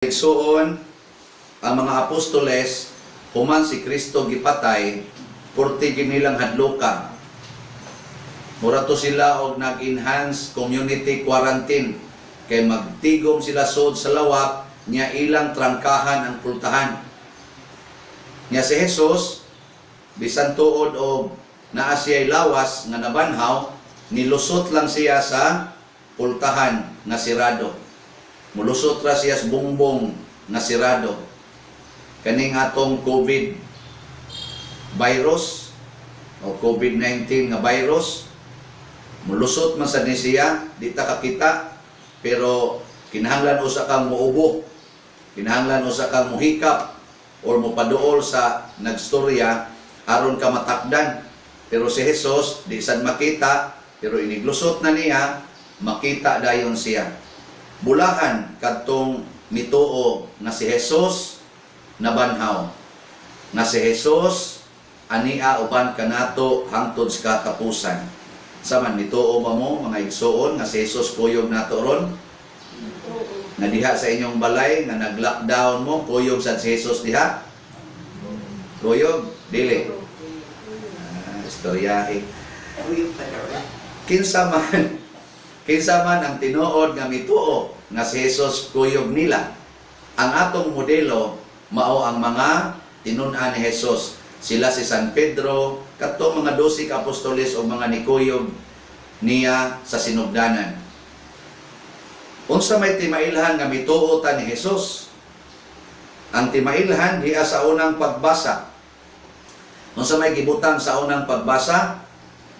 Igsuon, ang mga apostoles, human si Kristo gipatay, purti ginilang hadluka. Mura to sila og nag-enhance community quarantine kay magtigom sila sud sa lawak nya ilang trangkahan ang pultahan. Nya si Jesus, bisan tuod og naa siya'y lawas nga nabanhaw, nilusot lang siya sa pultahan nga sirado. Mulusot ra siya sa bungbong nga sirado. Kaning atong COVID virus o COVID-19 nga virus, mulusot man sad ni siya, di ta kakita, pero kinahanglan usa kang muubo, kinahanglan usa kang muhikap or mopaduol sa nagstorya aron ka matakdan. Pero si Jesus, di sad makita, pero iniglusot na niya, makita dayon siya. Bulahan kadtong mituo nga si Jesus nabanhaw, nga si Jesus ania uban kanato hangtod sa katapusan. Sa man mituo ba mo, mga igsuon, nga si Jesus kuyog nato ron? Nga diha sa inyong balay nga nag-lockdown mo, kuyog sad si Jesus diha? Kuyog dili? Ah, istoryahe. Kuyog pa daw. Kinsa man ang tinuod nga mituo nga si Jesus kuyog nila? Ang atong modelo mao ang mga tinun-an ni Jesus. Sila si San Pedro, kadtong mga 12 ka apostoles o mga nikuyog niya sa sinugdanan. Unsa may timailhan nga mituo ta ni Jesus? Ang timailhan diha sa unang pagbasa. Unsa may gibutang sa unang pagbasa?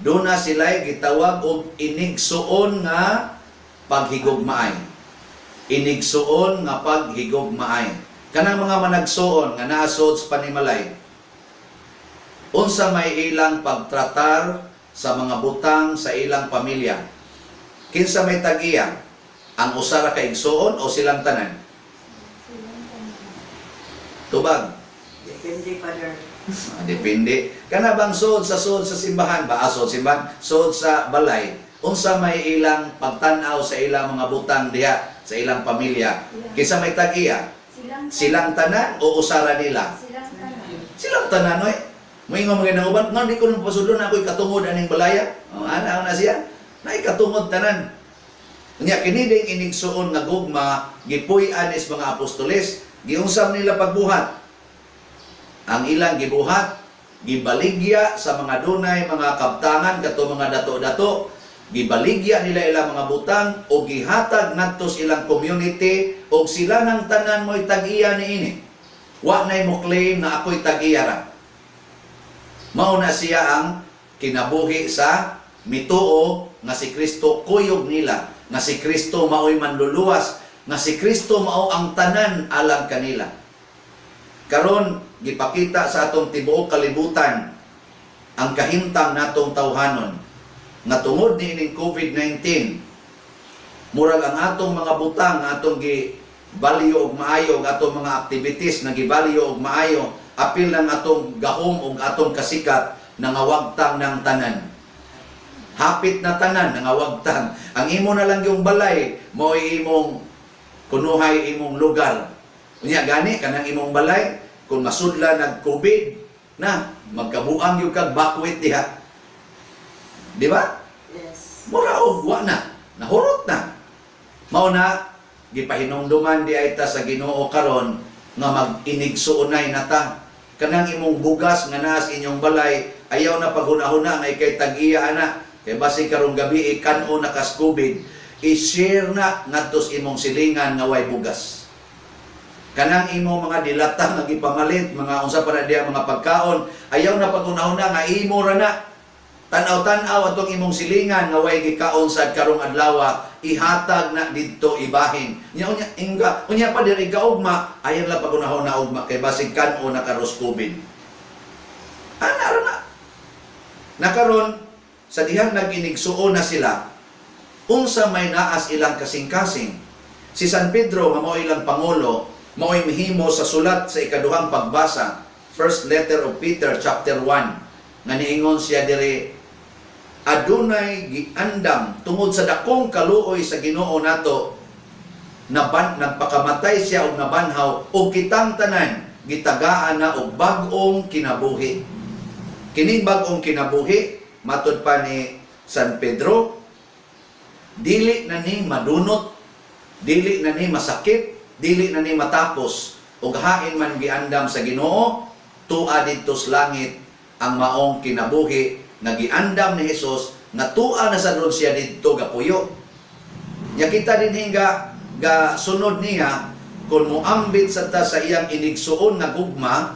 Duna sila'y gitawag og inigsuon nga paghigugmaay. Inigsuon nga paghigugmaay. Kanang mga managsuon nga naasod sa panimalay, unsa may ilang pagtratar sa mga butang sa ilang pamilya? Kinsa may tag-iya? Ang usa ra ka igsuon o silang tanan? Tubag. Depende, Father. Ah, depende. Kana bang sud sa simbahan ba? Ah, sud simbahan, sud sa balay. Unsa may ilang pagtan-aw sa ilang mga butang diha sa ilang pamilya? Kinsa may tag-iya? Silang tanan o usara nila? Silang tanan. Silang tanan oy. Moingon mga nang uban, nga di ko nang pasudlon, ako'y katungod aning balaya. Oh, ana na siya. Naay katungod tanan. Unya kini ding inigsuon nga gugma gipuy-an is mga apostoles, giunsam nila pagbuhat. Ang ilang gibuhat, gibaligya sa mga dunay mga kabtangan kato mga dato-dato, gibaligya nila ilang mga butang o gihatag ngadto sa ilang community og sila nang tanan mo'y tag-iya niini. Wa nay mo claim na ako'y tag-iya ra. Mao na siya ang kinabuhi sa mituo nga si Kristo kuyog nila, nga si Kristo mao'y manluluwas, nga si Kristo mao ang tanan alang kanila. Karon gipakita sa atong tibuok kalibutan ang kahimtang natong tawhanon nga tungod niining COVID-19, murag ang atong mga butang nga atong gi value og maayo, og atong mga activities na gi-value og maayo, apil ng atong gahom og atong kasikat, nangawagtang ng tanan. Hapit na tanan nangawagtang. Ang imo na lang yung balay mao'y imong kunuhay, imong lugar. Unya gani kanang imong balay kung masudla nag COVID na, magkabuang yung kag bakwit diha, di ba? Yes. Mura og wa na, nahurot na. Mao na gipahinumduman di ay ta sa Ginoo karon nga mag-inigsuonay na ta. Kanang imong bugas nga naa sa inyong balay, ayaw na paghuna-huna nga ikay tag-iya ana kay basig karong gabi ikan-o na kas COVID, i-share na ngadto sa imong silingan nga way bugas. Kanang imong mga dilata nga gipamalit, mga unsa pa na diya mga pagkaon, ayaw na paghuna-huna nga imo ra na. Tan-aw-tan-aw atong imong silingan nga way gikaon sad karong adlaw, ihatag na didto ibahin. Nya unya inga, unya pa diri kaugma, ayaw lang paghuna-huna ugma kay basig kan-o na karos COVID. Ana ra na. Nakaron sa dihang nag-inigsuon na sila, unsa may naas ilang kasing-kasing? Si San Pedro nga mao ilang pangulo, mao'y mihimo sa sulat sa ikaduhang pagbasa, First letter of Peter chapter 1, nga niingon siya diri, adunay giandam tungod sa dakong kaluoy sa Ginoo nato. Naban, nagpakamatay siya og nabanhaw og kitang tanan gitagaan na og bag-ong kinabuhi. Kining bag-ong kinabuhi, matud pa ni San Pedro, dili na ni madunot, dili na ni masakit, dili na ni matapos, ug hain man giandam sa Ginoo, tua didto sa langit ang maong kinabuhi nga giandam ni Hesus nga tua na sa ron siya didto gapuyo. Nya kita din hingga ga sunod niya, kung moambit sa ta sa iyang inigsuon nga gugma,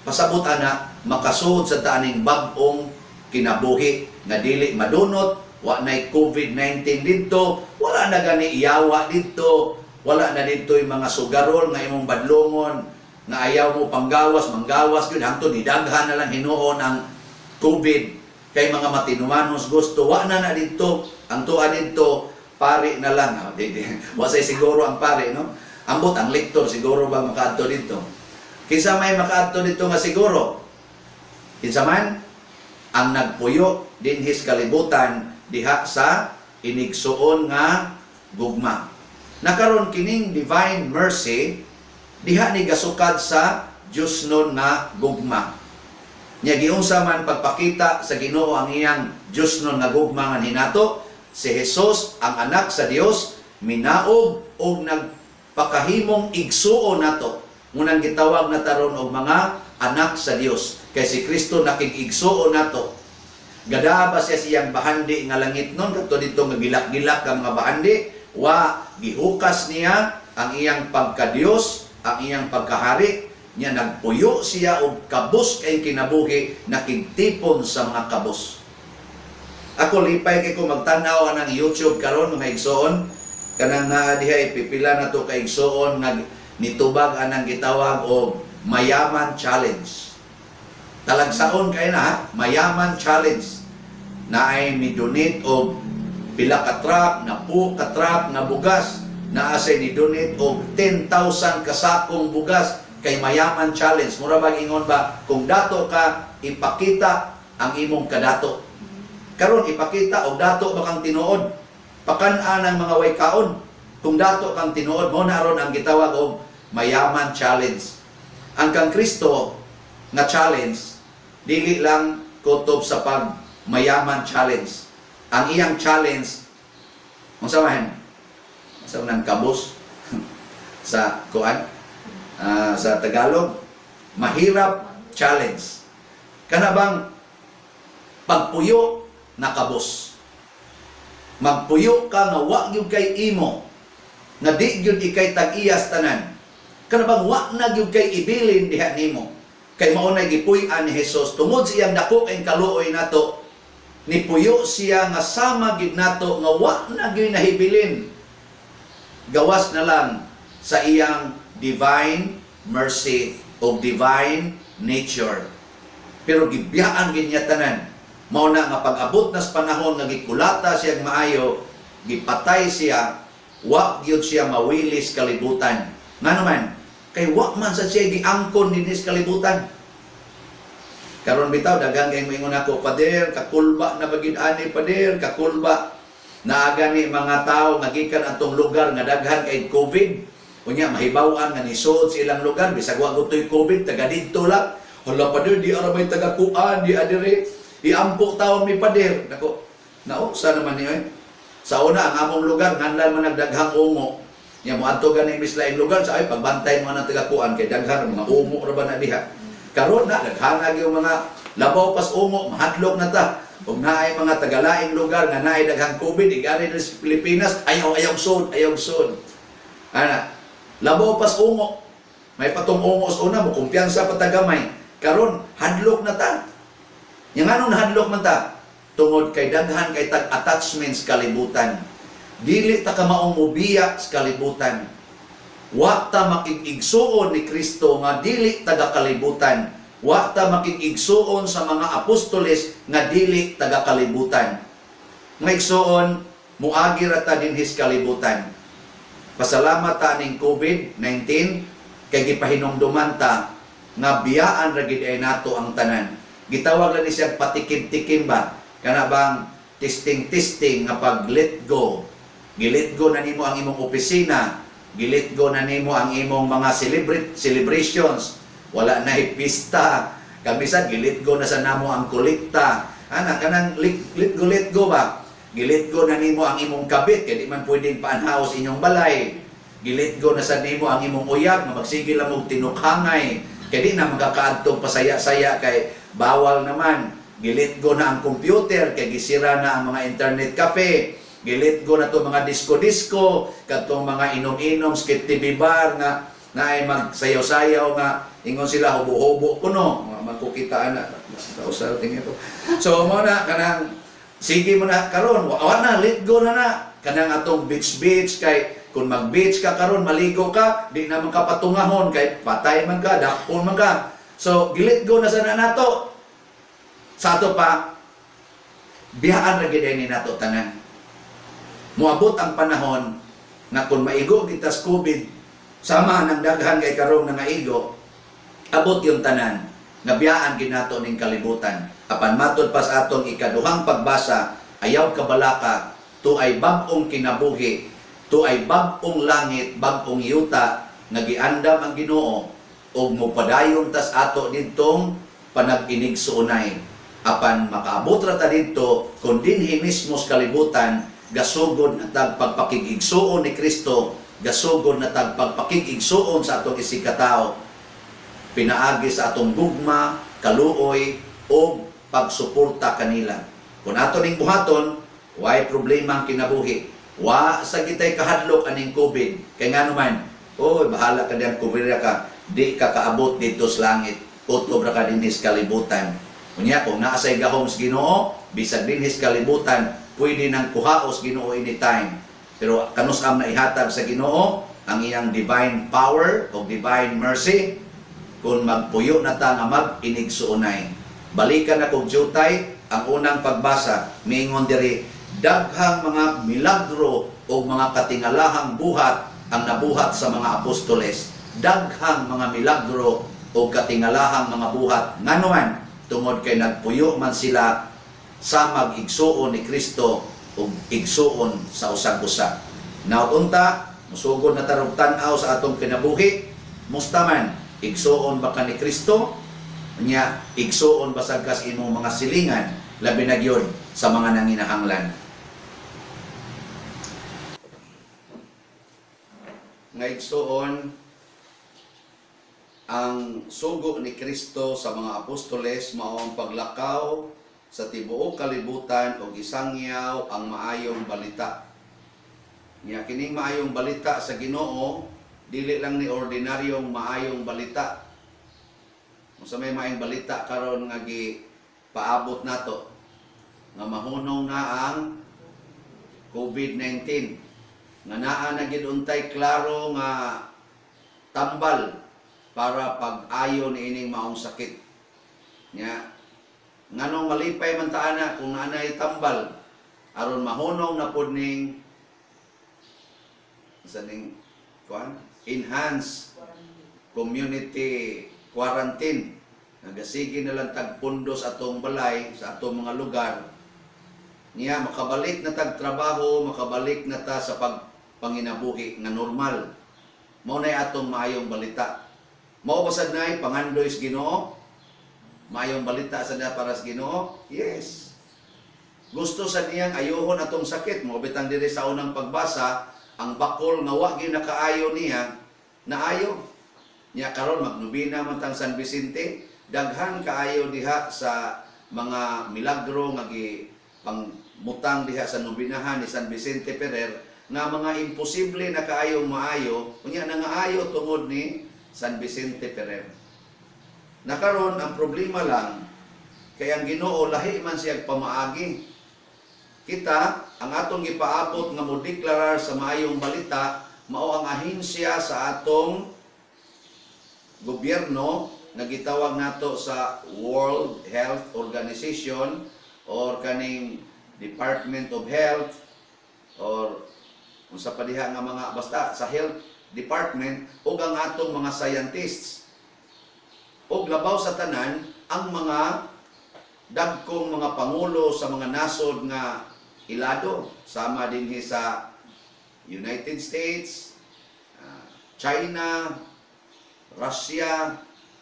pasabot ana makasuod sa ta aning bag-ong kinabuhi nga dili madunot, wa nay COVID-19 didto, wala na gani iyawa didto, wala na didto yung mga sugarol nga imong badlongon nga ayaw mo panggawas, manggawas gyud hangtod nidaghan na lang hinuon ang COVID kay mga matinumanos gusto, wa na na didto. Ang tuwa didto pari na lang. Ah, di, di. Wa say siguro ang pari, no? Ambot ang lektor siguro ba makaadto didto? Kinsa may makaadto didto nga siguro? Kinsa man ang nagpuyo dinhis kalibutan diha sa inigsuon nga gugma. Nakaron kining divine mercy diha ni gasukad sa Diosnon nga gugma. Nya giunsa man pagpakita sa Ginoo ang iyang Diosnon nga gugma nga hinato? Si Jesus ang anak sa Dios minaog og nagpakahimong igsuon nato. Munang gitawag na taron og mga anak sa Dios kay si Kristo nakig-igsuon nato. Gada ba siya siyang bahandi nga langit nun kadto dito nga gilak-gilak ang mga bahandi? Wa, gihukas niya ang iyang pagka-Dios, ang iyang pagkahari niya, nagpuyo siya og kabus kay kinabuhi, nakigtipon sa mga kabus. Ako lipay kay ko magtan-aw anang YouTube karon, mga igsoon, kanang naa diha pipila na to ka igsoon nga nitubag anang gitawag og Mayaman Challenge. Talagsaon kay na ha, Mayaman Challenge. Naay ni-donate og pila ka truck, napo ka truck nga bugas, naa say ni-donate og 10,000 kasakong bugas kay Mayaman Challenge. Mura bag ingon ba, kung dato ka, ipakita ang imong kadato. Karon ipakita og dato ba kang tinuod? Pakan-an ang mga way kaon. Kung dato kang tinuod, mo na aron ang gitawag og Mayaman Challenge. Ang kang Kristo nga challenge dili lang kutob sa pag Mayaman Challenge. Ang iyang challenge unsa man? Sa unang kabos sa kuan, sa Tagalog, Mahirap Challenge. Kana bang pagpuyo na kabos? Magpuyo ka nga wa gyud kay imo, nga di gyud ikay tag-iyas tanan. Kana bang wa na gyud kay ibilin diha nimo? Kay mao nay gipuy-an ni Hesus tungod sa iyang dako kay kaluoy nato. Nipuyo siya nga sama gid nato nga wa na gyud nahibilin. Gawas na lang sa iyang divine mercy o divine nature. Pero gibiyaan gid niya tanan. Mao na nga pag-abot na sa panahon nga gikulata siya maayo, gipatay siya, wa gyud siya mawilis kalibutan. Ngano man? Kay wa man sa siya giangkon dinhi sa kalibutan. Karon bitaw daghan kay moingon ako, "Pader, kakulba na ba gid ani, pader, kakulba." Naa gani mga tawo nga gikan atong lugar nga daghan kay COVID. Unya mahibaw-an nga nisod sa ilang lugar bisag wa gutoy COVID, taga didto lang. "Hala pader, di ara may taga kuan, di adire. Iampo taon mi, pader." Nako. Nausa naman niyo eh. Sa una, ang among lugar nganlan man nagdaghang ungo. Nya moadto gani mis laing lugar sa ay pagbantay mo ng taga kuan kay daghan mga ungo ra ba na diha. Karon na daghan na gyud mga labaw pas ungo, mahadlok na ta. Ug naay mga tagalaing lugar nga naay daghang COVID, igari diri sa Pilipinas, ayaw ayaw sud, ayaw sud. Ana, labaw pas ungo. May patong ungo sa una mo kumpiyansa pa ta gamay. Karon hadlok na ta. Nya nganong nahadlok man ta? Tungod kay daghan kay tag attachments kalibutan. Dili ta kamaong mobiya sa kalibutan. Wa ta makig-igsuon ni Kristo nga dili taga kalibutan. Wa ta makig-igsuon sa mga apostoles nga dili taga kalibutan. Mga igsuon, muagi ra ta dinhis kalibutan. Pasalamat ta ning COVID-19 kay gipahinumduman ta nga biyaan ra gid ay nato ang tanan. Gitawag lang ni siya patikim-tikim ba? Kana bang testing-testing nga pag let go. Gi-let go na nimo ang imong opisina, Gi-let go na nimo ang imong mga celebrations. Wala na pista. Kami sa gi-let go na sa namo ang kolekta. Ana kanang let go, let go ba? Gi-let go na nimo ang imong kabit kay di man pwedeng paanhaos inyong balay. Gi-let go na sa nimo ang imong uyab nga magsige lang og tinukhangay kay di na makakaadtong pasaya-saya kay bawal naman. Gi-let go na ang computer kay gisira na ang mga internet cafe. Gi-let go na to mga disco-disco, kadtong mga inom-inom, skit TV bar nga naay magsayaw-sayaw nga ingon sila hubo-hubo kuno, mga magkukita na sa tingin ito. So mo na kanang sige mo na karon, wa na, let go na na kanang atong beach beach kay kung mag-beach ka karon, maligo ka, di na man ka patungahon kay patay man ka, dakpon man ka. So gi-let go na sana nato. Sa ato pa biyaan ra gid ni nato tanan. Moabot ang panahon nga kung maigo kita sa COVID, sama ng daghan kay karong nangaigo, abot yung tanan nga biyaan ginato ning kalibutan. Apan matod pa sa atong ikaduhang pagbasa, ayaw kabalaka, tuay bag-ong kinabuhi, tuay bag-ong langit, bag-ong yuta nga giandam ang Ginoo ug mopadayon tas ato didtong panag-inigsuonay. Apan makaabot ra ta didto kung dinhi mismo sa kalibutan gasugod na tag pagpakig-igsuon ni Kristo, gasugod na tag pagpakig-igsuon sa atong isigkatao pinaagi sa atong gugma, kaluoy o pagsuporta kanila. Kung ato ning buhaton, way problema ang kinabuhi. Wa sa gitay kahadlok aning COVID. Kay ngano man, oy, bahala ka diyang kubrira ka, di ka kaabot dito sa langit, kutob ra ka dinhi sa kalibutan. Unya kung naa say gahom sa Ginoo, bisag dinhi sa kalibutan, pwede nang kuhaos Ginoo anytime. Pero kanus-am na ihatag sa Ginoo ang iyang divine power o divine mercy kung magpuyo na ta nga mag-inigsuonay. Balikan na kog jutay ang unang pagbasa, miingon diri, daghang mga milagro o mga katingalahang buhat ang nabuhat sa mga apostoles. Daghang mga milagro o katingalahang mga buhat. Ngano man, tungod kay nagpuyo man sila sa mag-igsuon ni Kristo ug igsuon sa usag-usa. Now unta, musugod na tarong tan-aw sa atong kinabuhi, musta man, igsuon ba ka ni Kristo? Nya, igsuon ba sad ka sa imong mga silingan, labi na gyud sa mga nanginahanglan? Nga igsuon, ang sugo ni Kristo sa mga apostoles mao ang paglakaw sa tibuok kalibutan og isangyaw ang maayong balita. Nya kining maayong balita sa Ginoo dili lang ni ordinaryong maayong balita. Unsa may maayong balita karon nga gipaabot nato nga mahunong na ang COVID-19, nga naa na gid untay klaro nga tambal para pag-ayo niining maong sakit. Nya nganong malipay man ta ana kung naanay tambal aron mahunong na pod ning sa ning kuan enhanced community quarantine. Nagasige na lang tag pundo sa atong balay, sa atong mga lugar. Niya makabalik na tag trabaho, makabalik na ta sa pagpanginabuhi nga normal. Mao nay atong maayong balita. Mao ba sad nay pangandoy sa Ginoo? Maayong balita sa na para sa Ginoo? Yes. Gusto sa niyang ayuhon atong sakit. Mao bitang diri sa unang pagbasa, ang bakol nga wa gyud nakaayo niya, naayo. Nya karon magnubina man tang San Vicente, daghan kaayo diha sa mga milagro nga gipangmutang diha sa nobinahan ni San Vicente Ferrer nga mga imposible na kaayo maayo, unya nangaayo tungod ni San Vicente Ferrer. Nakaron ang problema lang kay ang Ginoo lahi man siya pamaagi. Kita ang atong gipaabot nga modeklarar sa maayong balita mao ang ahensya sa atong gobyerno nga gitawag nato sa World Health Organization or kaning Department of Health or unsa pa diha nga mga basta sa health department ug ang atong mga scientists. Ug labaw sa tanan ang mga dagkong mga pangulo sa mga nasod nga ilado, sama dinhi sa United States, China, Russia,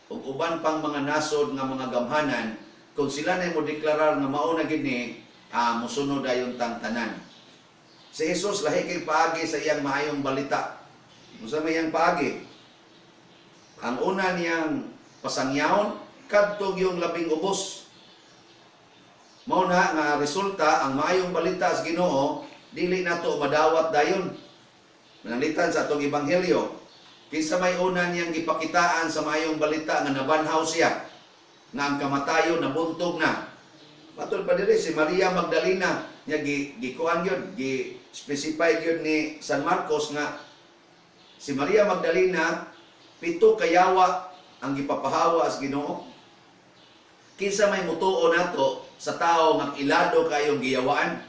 ug uban pang mga nasod nga mga gamhanan, kung sila na mo deklarar nga mao na gid ni, mosunod dayon tang tanan. Si Jesus lahi kay paagi sa iyang maayong balita. Unsa may iyang paagi? Ang una niyang pasangyawon kadto yung labing ubos. Mao na nga resulta, ang maayong balita sa Ginoo dili nato madawat dayon. Mananglitan sa atong ebanghelyo, kinsa may una niyang gipakitaan sa maayong balita nga nabanhaw siya, nga ang kamatayon nabuntog na? Matod pa diri si Maria Magdalena nya gi gikuan gyud, gi specify gyud ni San Marcos nga si Maria Magdalena pito kayawa ang gipapahawa sa Ginoo. Kinsa may mutuo nato sa tao nga ilado kayong giyawaan?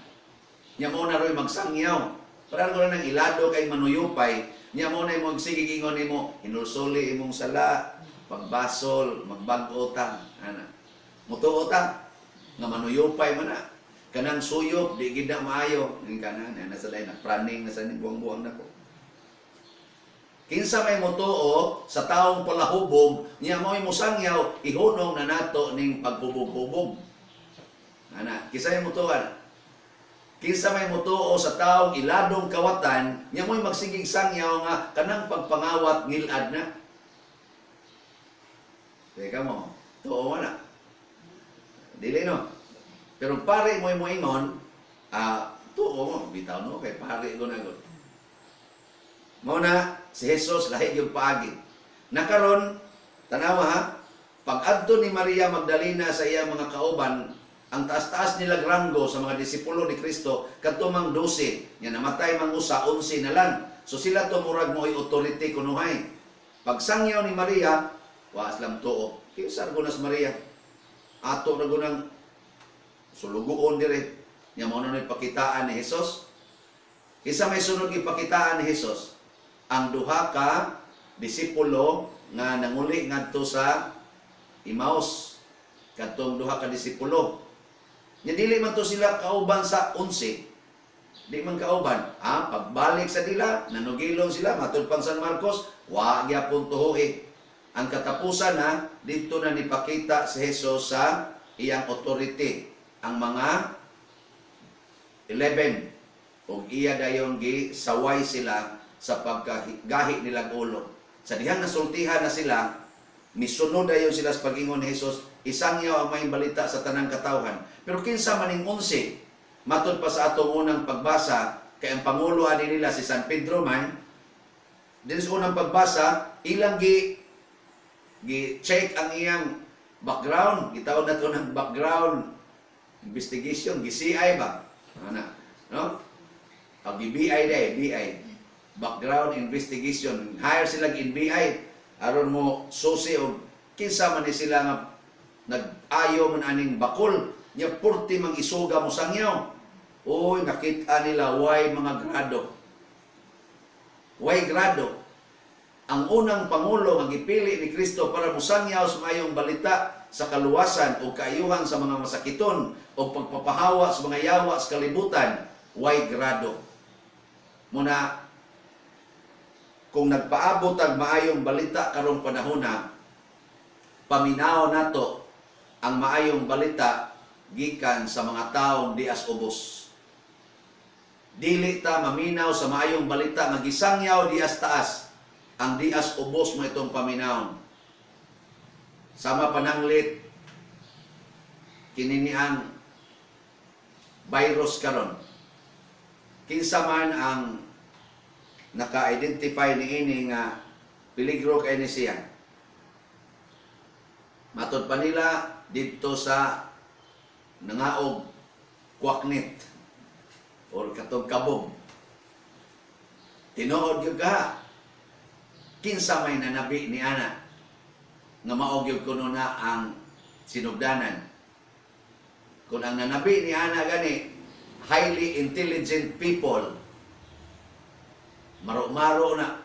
Nya mo na roy magsangyaw. Para ko na nang ilado kay manuyupay, nya mo na mo sige gingon nimo, "Hinulsuli imong sala, pagbasol, magbag-o ta." Ana. Mutuo ta nga manuyupay man na. Kanang suyop di gid na maayo. Ning kanan na sa na praning na sa ning buang-buang nako. Kinsa may mutuo sa taong palahubog, niya mo'y musangyaw, ihunong na nato ning paghubog-hubog? Ana, kinsa may mutuo? Kinsa may mutuo sa taong iladong kawatan, niya mo'y magsigig sangyaw nga kanang pagpangawat ngilad na? Teka mo, tuo na. Dili no. Pero pare mo'y moingon, tuo mo, bitaw no, kay pare ko na gud. Mao na, si Jesus lahi yung paagi. Nakaron, tanawa ha, pag-adto ni Maria Magdalena sa iyang mga kauban, ang taas-taas nila ranggo sa mga disipulo ni Kristo, kadto mang 12, nya namatay mang usa, 11 na lang. So sila to murag mo'y authority kunuhay. Pagsangyaw ni Maria, wa silang tuo. Kinsa ra si Maria? Ato ra gunang sulugoon dire. Nya mao na pakitaan ni Jesus. Kinsa may sunod gipakitaan ni Jesus? Ang duha ka disipulo nga nanguli ngadto sa Emmaus, kadtong duha ka disipulo. Nya dili man to sila kauban sa 11. Di man kauban. Pagbalik sa dila, nanugilong sila, matud pang San Marcos, wa gyapon tuhoe. Ang katapusan na, dito na nipakita si Jesus sa iyang authority. Ang mga 11, ug iya dayon gi saway sila sa pagkagahi nilang ulo. Sa dihang nasultihan na sila, misunod dayon sila sa pag-ingon ni Jesus, isangyaw ang may balita sa tanang katawhan. Pero kinsa maning 11? Matod pa sa atong unang pagbasa, kay ang pangulo ani nila si San Pedro man, din sa unang pagbasa, ilang gi gi check ang iyang background, gitawag nato ng background investigation, gi CI ba? Ana, no? Ang BI day, BI. Background investigation. Hire sila NBI aron mo susi og kinsa man ni sila nga nag-ayo man aning bakol nya purti mang isuga mo sangyaw. Uy, nakita nila way mga grado. Way grado. Ang unang pangulo nga gipili ni Kristo para mosangyaw sa mayong balita sa kaluwasan o kaayuhan sa mga masakiton o pagpapahawa sa mga yawa sa kalibutan, way grado. Muna, kung nagpaabot ang maayong balita karong panahona, paminaw nato ang maayong balita gikan sa mga taong dias ubos. Dili ta maminaw sa maayong balita nga gisangyaw dias taas. Ang dias ubos mo itong paminaw. Sama pananglit kini ni ang virus karon. Kinsa man ang naka-identify niini nga peligro kay ni siya. Matod pa nila didto sa nangaog kwaknit or katong kabog. Tinuod gyud ka, kinsa may nanabi ni ana nga mao gyud kuno na ang sinugdanan. Kung ang nanabi ni ana gani highly intelligent people, maro-maro na,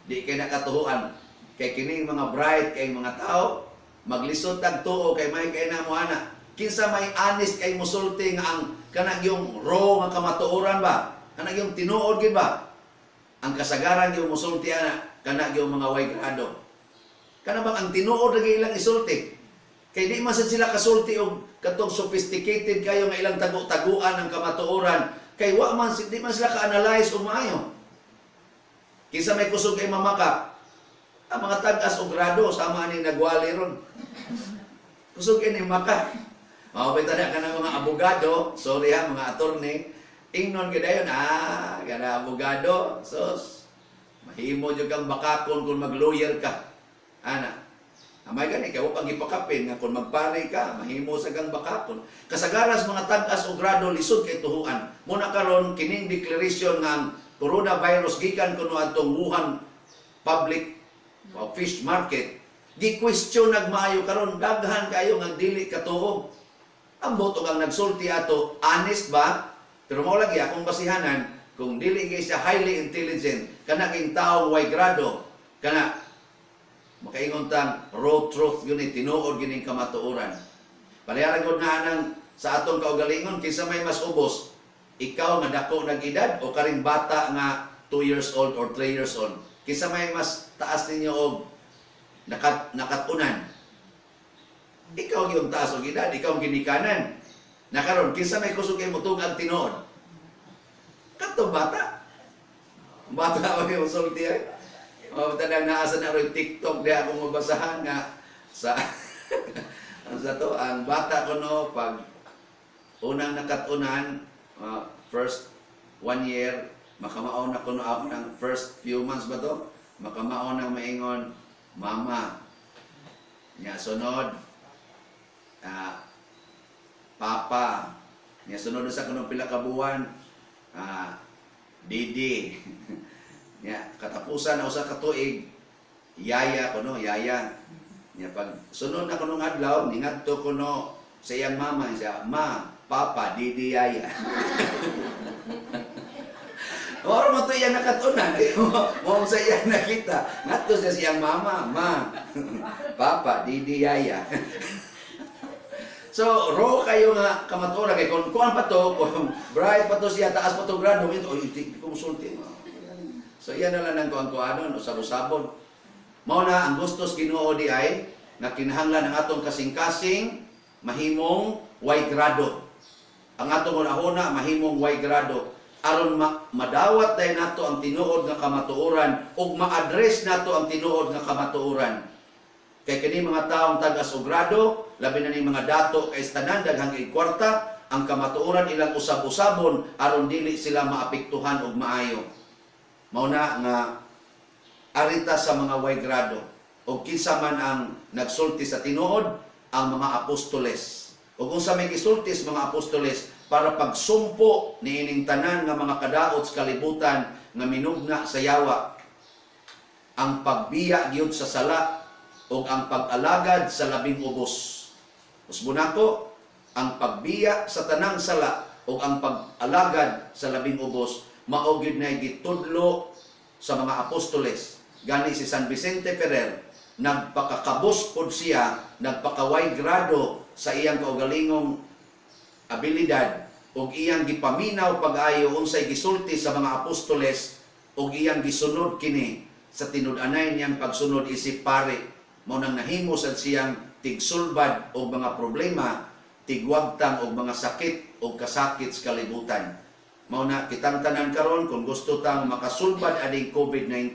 di kay nakatuhuan kay kining mga bright kay mga tao maglisod tag tuo kay may kay na mo ana. Kinsa may honest kay musulti nga ang kanang yung raw nga kamatuoran ba, kanang yung tinuod gid ba? Ang kasagaran gyud musulti ana kana gyud mga way grado. Kana bang ang tinuod lagi ilang isulti. Kay di man sad sila kasulti og katong sophisticated kayo nga ilang tago-taguan ang kamatuoran kay wa man di man sila ka-analyze og maayo. Kinsa may kusog kay mamaka? Ang mga tag-as og grado sama ni nagwali ron. Kusog kay ni maka. Mao ba na kanang mga abogado, sorry ha, mga attorney, ingnon gyud dayon, kana abogado, sus, mahimo jud kang bakakon kung mag-lawyer ka. Ana. Amay gani kay wa pang gipakapin nga kung magpare ka, mahimo sa kang bakakon. Kasagaran sa mga tag-as og grado lisod kay tuhuan. Muna karon kining declaration nga ang coronavirus gikan kuno adtong Wuhan public o fish market, gi-question nagmaayo karon, daghan kayo nga dili katuo. Ambot og ang nagsulti ato honest ba? Pero mao lagi akong basihanan kung dili kay siya highly intelligent, kana king taong way grado, kana makaingon tang raw truth yun eh, tinuod gining kamatuoran. Pareha gud na anang sa atong kaugalingon, kinsa may mas ubos, ikaw nga dako nag edad o karing bata nga 2 years old or 3 years old, kinsa may mas taas ninyo og nakatunan? Ikaw yung taas og edad, ikaw ang ginikanan. Nakaron, kinsa may kusog kay mutug ang tinuod? Katong bata. Bata o yung sulti ay. O, tanang naa sa na rin TikTok di ako mabasahan nga sa ang sa to, ang bata ko no, pag unang nakatunan, first one year, makamao na kuno ako ng first few months ba to? Makamao na maingon, "Mama." Nya sunod, "Papa." Nya sunod sa kuno pila ka buwan, "Didi." Nya katapusan na usa ka tuig, "Yaya" kuno, "Yaya." Nya pag sunod na kuno adlaw, ningadto kuno sa iyang mama, siya, "Ma, Papa, Didi, Yaya." Oro mo to iyang nakatunan. Mo sa iyang nakita. Ngadto siya siyang mama, "Ma, Papa, Didi, Yaya." So, raw kayo nga kamatuoran kay kung kuan pa to, kung bright pa to siya, taas pa to grado, ito, oy, di ko musulti. So, iyan na lang ang kuan-kuanon, usab-usabon. Mao na ang gustos Ginoo di ay na kinahanglan ang atong kasing-kasing mahimong way grado. Ang atong hunahuna mahimong way grado aron madawat day nato ang tinuod nga kamatuoran ug ma-address nato ang tinuod nga kamatuoran. Kay kini mga taong tag-as og grado, labi na ning mga dato kay tanan daghang kwarta, ang kamatuoran ilang usab-usabon aron dili sila maapektuhan og maayo. Mao na nga arita sa mga way grado og kinsa man ang nagsulti sa tinuod, ang mga apostoles. Ug unsa may gisulti sa mga apostoles para pagsumpo niining tanan nga mga kadaot sa kalibutan nga minugna sa yawa, ang pagbiya gyud sa sala ug ang pag-alagad sa labing ubos. Usbon nako, ang pagbiya sa tanang sala ug ang pag-alagad sa labing ubos mao gyud na gitudlo sa mga apostoles. Gani si San Vicente Ferrer, nagpakakabos pod siya, nagpakaway grado sa iyang kaugalingong abilidad ug iyang gipaminaw pag-ayo unsay gisulti sa mga apostoles ug iyang gisunod kini sa tinud-anay niyang pagsunod isip pare. Mao nang nahimo sad siyang tigsulbad og mga problema, tigwagtang og mga sakit og kasakit sa kalibutan. Mao na kitang tanan karon, kung gusto tang makasulbad aning COVID-19,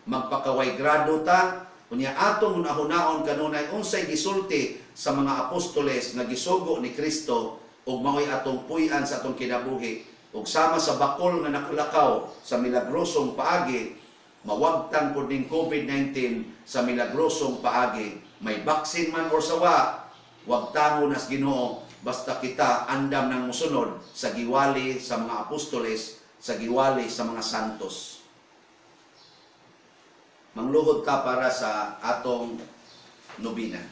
magpakaway grado ta, unya atong hunahunaon kanunay unsay gisulti sa mga apostoles nga gisugo ni Kristo ug mao'y atong puy-an sa atong kinabuhi. Ug sama sa bakol nga nakalakaw sa milagrosong paagi, mawagtang pud ning COVID-19 sa milagrosong paagi. May vaccine man or sawa, wagtango nas Ginoo basta kita andam ng musunod sa giwali sa mga apostoles, sa giwali sa mga santos. Mangluhod ka para sa atong nobina.